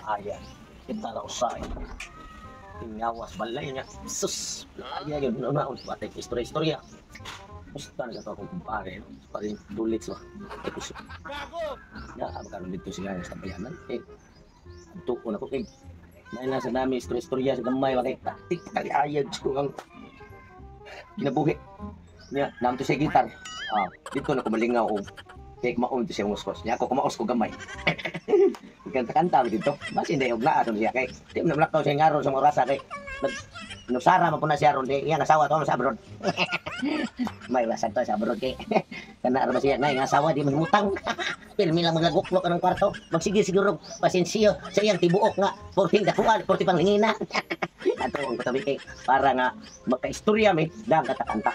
Ayan. Kita ra usay. Tingawas balay niya. Sus, ay yun na batay istorya-istorya. Musta na to akong kumpare, no? Pare dulits ba. Tapos gago. Na karon dito siya sa bayanan. Eh, tuon ako kay may nasa nami istorya-istorya sa gamay wa kay taktik kaliayag ko ang kinabuhi. Niya, naam to siya gitar. Ah, dito na kumalingaw og kay kumaon to siya muskos. Niya ako kumaos ko gamay. Kanta-kanta dito. Mas hindi og naa siya kay di mo na siya ngaron sa mga orasa kay nusara man po na siya ron di iyang asawa to sa abroad. May lasag to sa abroad kay kana ra ba siya na iyang asawa di mahimutang. Pirmi lang maglaguklok anang kwarto. Magsige siguro pasensiyo sa iyang tibuok nga 14 dakuan, 40 pang lingina. Ato ang katabi kay para nga makaistorya mi dang kanta-kanta.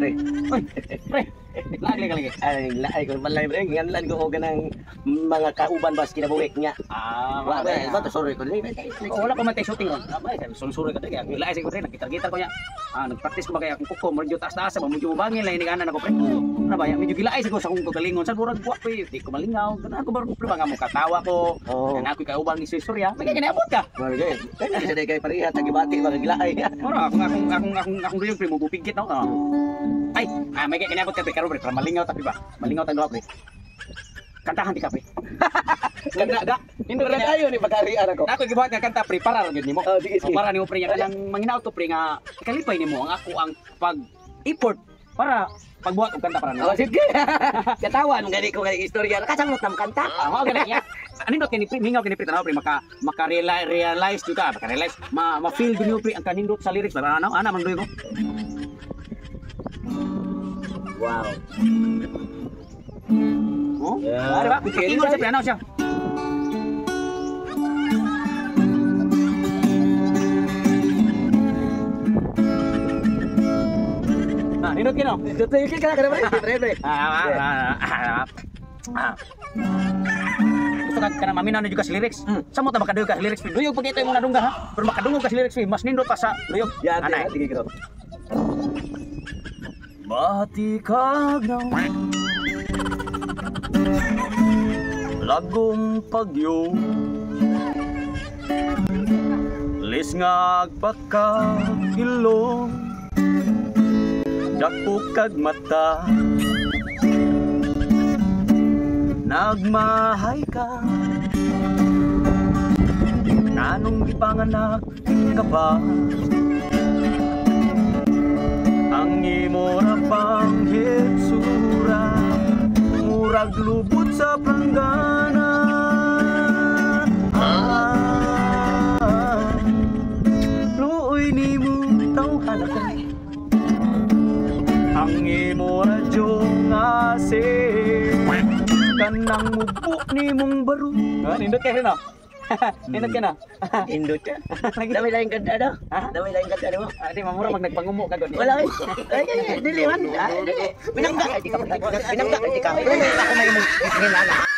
Pre, Oy, pre. Lagi lagi. Ay, laay ko balay pre, nganlan ko og kanang mga kauban bas kinabuhi niya. Ah, Wa ba. ba, sorry ko. Oh, wala ko man tay shooting on. Abay, sulsuri ka kaya. Laay sa ko pre, naggitar-gitar ko niya. Ah, nagpractice ko ba kaya akong kuko, medyo taas-taas ba, medyo bangin lang iniganan ako pre. Ano ba, medyo gilaay sa ko sa akong kagalingon. Sa murag wa pre, di ko malingaw. Ganahan ko ba pre ba nga mo katawa ko. Oh. Kana ako'y kaubang istorya. May kaya ka. Bagay. Kaya sa kay pareha tagibati mga gilaay. Mura akong akong akong akong akong ruyog pre mo bupigit no. Ah. Ay, ah, may kaya kiniabot ka pre karon pre, para malingaw ta pre ba. Malingaw ta pre. Kantahan di ka pre. Kana Da, Hindi na tayo ni pagkarian ako. Ako gibuhat nga kanta pre para ra gyud nimo. Oh, sige, O, sige. para nimo pre nga kanang manginaw to pre nga kalipay nimo ang ako ang pag effort para pagbuhat og kanta para nimo. Oh, sige. Katawan gani ko kay istorya. Kasamot nam kanta. Ah, mao gani niya. Anindot kini pre, mingaw kini pre tanaw pre maka maka realize jud ka, maka realize, ma ma feel gyud nimo pre ang kanindot sa lyrics para ano ana man ko. Wow. Oh? Yeah. Ah, di ba? Ingon siya pre ano siya. Ah, nindot kino. Tutoy ka ka pre. Pre, pre. Ah, ah, ah, ah, ah. Gusto ka kana maminaw na jud ka sa lyrics. Sa mo ta makaduyog ka sa lyrics. Duyog pag ito imong nadungga ha. Pero makadungog ka sa lyrics, mas nindot pa sa duyog. Yan, Anay. sige ko. Bati kag lagong pagyo lisngag pagkakilong dako kag mata nagmahay ka nanong gipanganak ka ba ang imo ra pang hitsura murag lubot sa planggana. Ah, luoy nimo tawhana ka ang imo radyo nga si kanang mubo nimong baro. Ah, nindot kayo no? Nindot ka na? Indot ka. Dami lang kanta do. Dami lang kanta do. Ah, di mamura mag nagpangumo ka gud. Wala eh. Ay, dili man. Ay, dili. Binangga di ka. Binangga di ka. Ako may imong nana.